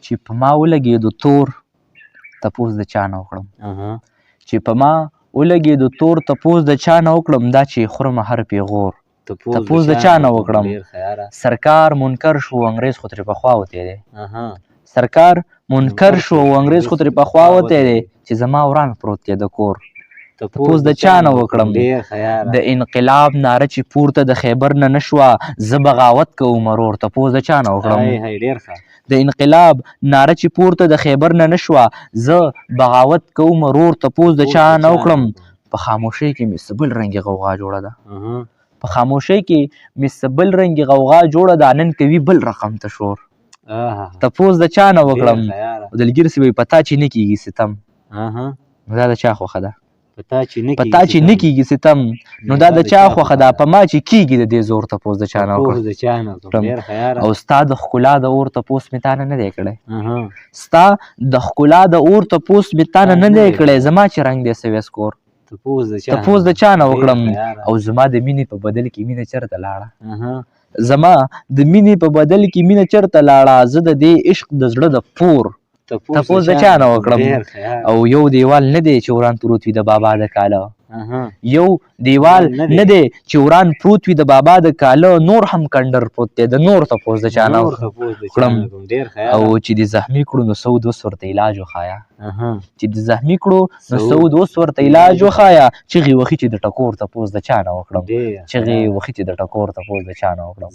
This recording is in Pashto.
چې په ما ولګېدو تور، تپوس د چا نه وکړم. چې په ما ولګېدو تور، تپوس د چا نه وکړم، دا چې خورمه هر پیغور، تپوس د چا نه وکړم. سرکار منکر شو، انګرېز خو ترې پخوا وتی دی. سرکار منکر شو، انګرېز خو ترې پخوا وتی دی، چې زما وران پروت دی د کور، تپوس د چا نه وکړم. د انقلاب ناره چې پورته د خیبر نه نشوه، زه بغاوت کوم ورور، تپوس د چا نه وکړم. د انقلاب ناره چې پورته د خیبر نه نشوه، زه بغاوت کوم ورور، تپوس د چا نه وکړم. په خاموشۍ کې مې څه بل رنګې غوغا جوړه ده، په خاموشۍ کې مې څه بل رنګې غوغا جوړه ده، نن کوي بل رقم ته شور، تپوس د چا نه وکړم. دلګیر صاحب وایي، په تا چې نه کېږي ستم، نو دا د چا خوښه ده؟ په تا چې نه کېږي ستم، نو دا د چا خوښه ده؟ په ما چې کېږي د دې زور، تپوس د چا نه وکړم. او ستا د ښکلا د اور تپوس مې تا نه نه دی کړی، ستا د ښکلا د اور تپوس مې تا نه نه دی کړی، زما چې رنګ دی سوی سکور، تپوس د چا نه وکړم. او زما د مینې په بدل کې مینه چېرته لاړه، زما د مینې په بدل کې مینه چېرته لاړه، زه د دې عشق د زړه د پور، تپوس د چا نه وکړم. او یو دیوال نه دی چې وران پروت وي د بابا د کاله، یو دیوال نه دی چې وران پروت وي د بابا د کاله، نور هم کنډر پروت دی د نور، تپوس د چا نه وکړم. او چې دې زخمي کړو نو سعود اوس ورته علاج وښایه، چې دې زخمي کړو نو سعود اوس ورته علاج وښایه، چغې وهي چې د ټکور، تپوس د چا نه وکړم. چغې وهي چې د ټکور، تپوس د چا نه وکړم.